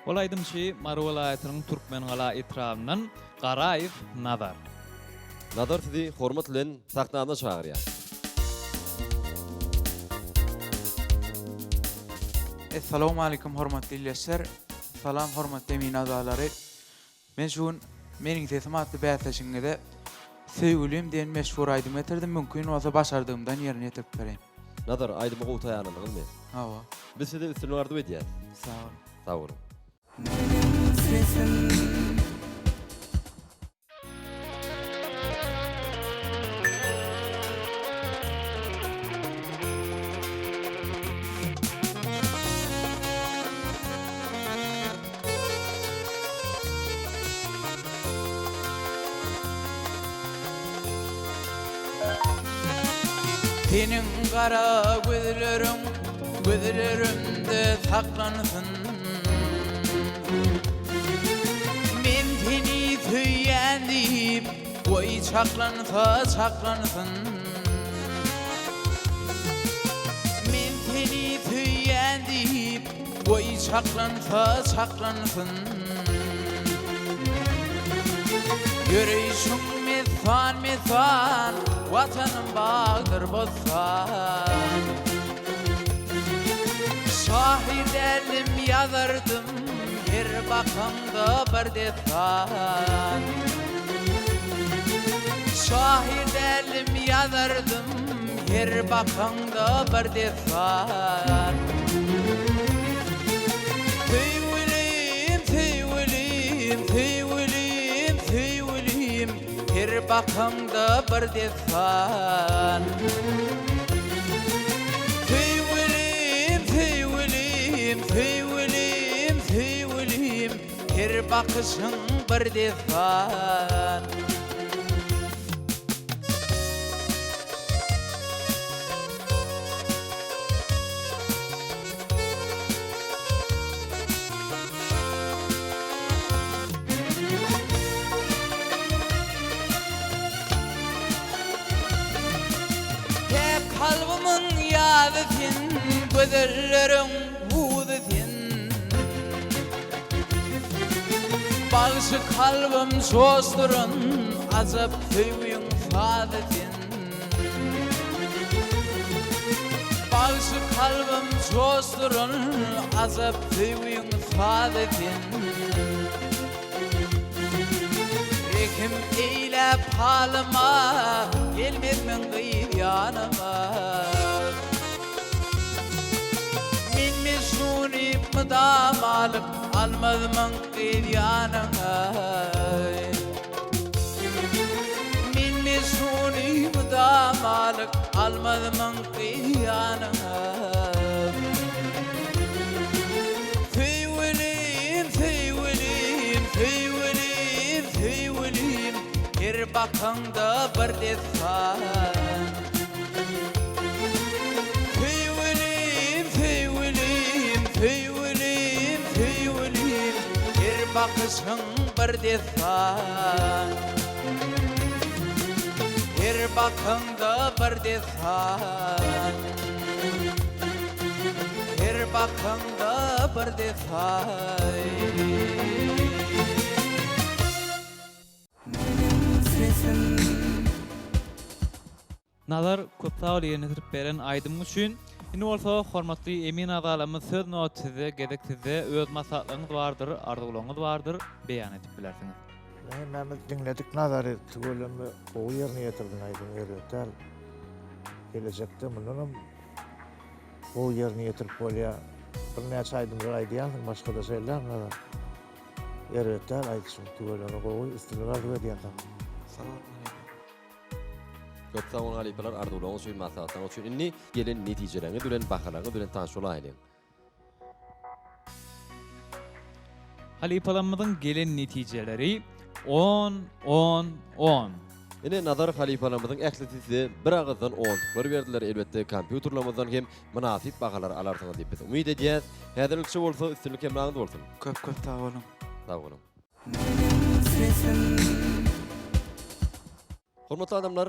Ol aýdymçy Mary welaýatynyň Türkmengala etrabyndan Garaýew Nazar. Nazar sizi hormat bilen sahnamyza çagyrýar. Essalawmalikim hormatly ildeşler. Salam hormatly emin agzalary. Men şu gün Meniň sesim atly bäsleşigiňize Söýgülim diýen meşhur aýdymy getirdim. Mümkin bolsa başardygymdan ýerine ýetirip bereýin. Nazar, aýdymy gowy taýýarladyňyzmy? Hawa. Biz size üstünlik arzuw edýäs. Sag boluň. Sag boluň. Meniň sesim. Seniň gara gözleriň gözlerimde saklansyn. Men seni söýýän diýip, goý çaklansa çaklansyn. Men seni söýýän diýip, goý çaklansa çaklansyn. Ýöreýşiň messan-messan, Watanym bagdyr bossan. Şahyr däldim ýazardym, Her bakaňda bir dessan. Şahyr däldim ýazardym, Her bakaňda bir dessan. Söýgülim, söýgülim, söýgülim, söýgülim, Her bakaňda bir dessan. Söýgülim, söýgülim, söýgülim, söýgülim, Her bakyşyň bir dessan. Päk kalbymyň ýazy sen, gözelleriň huzy sen. Bagşy kalbym joşduran ajap söýgiň sazy sen. Bagşy kalbym joşduran ajap söýgiň sazy sen. Rehim eýläp halyma, gelmezmiň gyz ýanyma. Men Mejnuny mydamalyk almazmyň gyz ýanyňa. Men Mejnuny mydamalyk almazmyň gyz ýanyňa. Söýgülim, söýgülim, söýgülim, söýgülim, Her bakaňda bir dessan. Söýgülim, söýgülim, söýgülim, söýgülim, Her bakyşyň bir dessan. Her bakaňda bir dessan. Her bakaňda bir dessan. Meniň sesim. Nazar köp sag bol ýerine ýetirip beren aýdymyň üçin. Indi bolsa hormatly emin agzalarymyz söz nobat sizde gezek sizde öz maslahatlaryňyz bardyr arzuwlaryňyz bardyr beýan edip bilersiňiz. Hemmämiz diňledik Nazary tüweleme gowy ýerine ýetirdiň aýdymy erbet däl. Gelejekde mundanam gowy ýerine ýetirip bolýa. Birnäçe aýdymlar aýdýansyň başgada şeýlemi Nazar? Erbet däl aýdyşyň tüweleme gowy üstünlik arzuw edýän saňa. Sag boluň halypa. Köp sag boluň halypalar arzuwlaryňyz üçin maslahatlaryňyz üçin indi gelen netijeleriňiz bilen bahalaryňyz bilen tanyş bolaýlyň. Halypalarymyzyň gelen netijeleri on, on, on. Ine Nazar halypalarymyzyň ählisi size bir agyzdan onluklar berdiler elbetde kompýuterlerimizden hem mynasyp bahalar alarsyňyz diýip biz umyt edýäs. Häzirlikçe bolsa üstünlik hemraňyz bolsun. Köp köp sag boluň. Sag boluň. Meniň sesim. Hormatly adamlar!